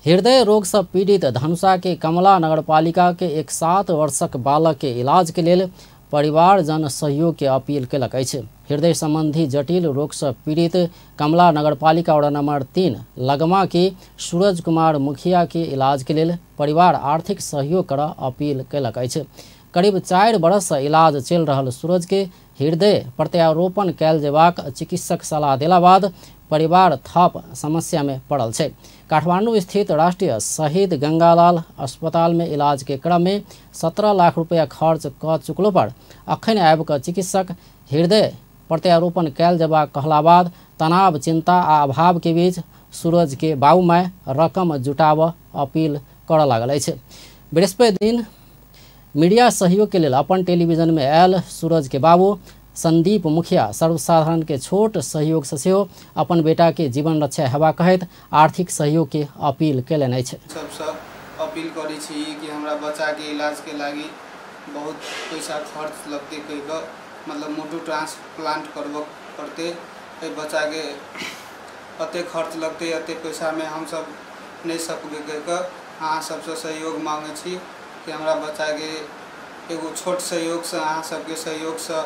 हृदय रोग से पीड़ित धनुषा के कमला नगरपालिका के एक 7 वर्षक बालक के इलाज के लेल परिवारजन सहयोग के अपील केलक अछि। हृदय संबंधी जटिल रोग से पीड़ित कमला नगरपालिका वार्ड नंबर 3 लगमा के सूरज कुमार मुखिया के इलाज के लेल परिवार आर्थिक सहयोग कर अपील केलक अछि। करीब 4 वर्ष से इलाज चल रहा सूरज के हृदय प्रत्यारोपण कैल जेबाक चिकित्सक सलाह देला बाद परिवार थप समस्या में पड़ल छै। काठमांडू स्थित राष्ट्रीय शहीद गंगालाल अस्पताल में इलाज के क्रम में 17 लाख रुपया खर्च क चुकलो पर अखन आबि कऽ चिकित्सक हृदय प्रत्यारोपण कैल जेबाक कहला बाद तनाव, चिंता आ अभाव के बीच सूरज के बाबू माय रकम जुटाबऽ अपील करऽ लागल अछि। बृहस्पति दिन मीडिया सहयोग के लेल अपन टेलीविजन में आयल सूरज के बाबू संदीप मुखिया सर्वसाधारण के छोट सहयोग से सेहो अपन बेटा के जीवन रक्षा हेबा कहैत आर्थिक सहयोग के अपील केलनि अछि। सबसँ अपील करै छी कि हमरा बच्चा के इलाज के लागि बहुत पैसा खर्च लगतै कहि कऽ, मतलब मोटू ट्रांसप्लांट करबऽ पड़तै, एहि बच्चा के एते खर्च लगतै, एते पैसा में हमसब नहि सकबै कहि कऽ अहाँ सबसँ सहयोग मांगै छी कि हमरा बच्चा के एगो छोट सहयोगसँ, अहाँ सबके सहयोगसँ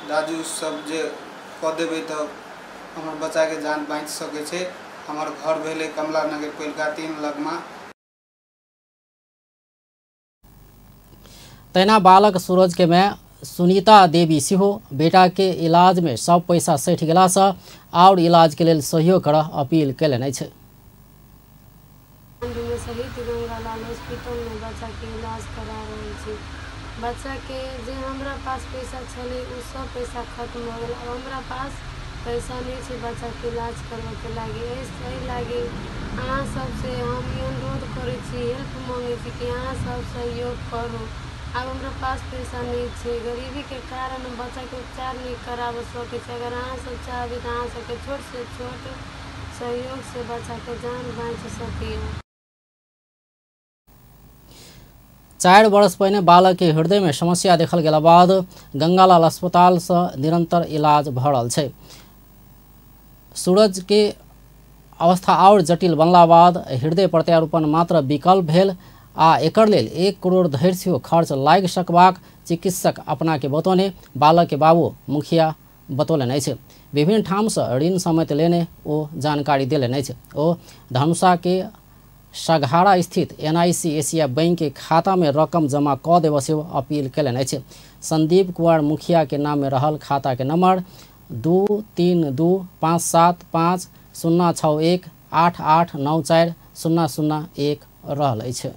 दाजू सब जे कऽ देबै तऽ हमर बच्चाके जान बाँचि सकै छै। हमर घर भेलै कमला नगरपालिका 3 लगमा। तहिना बालक सूरज के माय सुनीता देवी सेहो बेटा के इलाज में सब पैसा सठि गेलासँ और इलाज के लेल सहयोग करऽ अपील केलनि अछि। शहीद गंगालाल हॉस्पिटल में बच्चा के इलाज करा रहल छी। बच्चा के जे हमरा पास पैसा छलै ओ सब पैसा खत्म हो गेल। अब हमरा पास पैसा नहीं छै बच्चा के इलाज करबऽके लागि। एहि लागि अहाँ सबसे हम ई अनुरोध करै छी, हेल्प मांगै छी कि अहाँ सब सहयोग करू। आब हमरा पास पैसा नहीं छै, गरीबी के कारण हम बच्चा के उपचार नहीं कराबऽ सकै छी। अगर अहाँ सब चाहबै तऽ अहाँ सबके छोट से छोट सहयोग से बच्चा के जान बाँचि सकैए। 4 वर्ष पहिने बालक के हृदय में समस्या देखल गेला बाद गंगालाल अस्पताल से निरंतर इलाज भऽ रहल छै। सूरज के अवस्था और जटिल बनला बाद हृदय प्रत्यारोपण मात्र विकल्प भेल आ एकर लेल 1 करोड़ धरि सेहो खर्च लागि सकबाक चिकित्सक अपना के बतौने बालक के बाबू मुखिया बतौलनि अछि। विभिन्न ठाम से ऋण समेत लेने ओ जानकारी देलनि अछि। ओ धनुषा के सघारा स्थित NIC Asia bank के खाता में रकम जमा कऽ देबऽ सेहो अपील केलनि अछि। संदीप कुमार मुखिया के नाम में रहल खाता के नंबर 2 3 2 5 7 5 0 6 1 8 8 9 4 0 0 1 रहल अछि।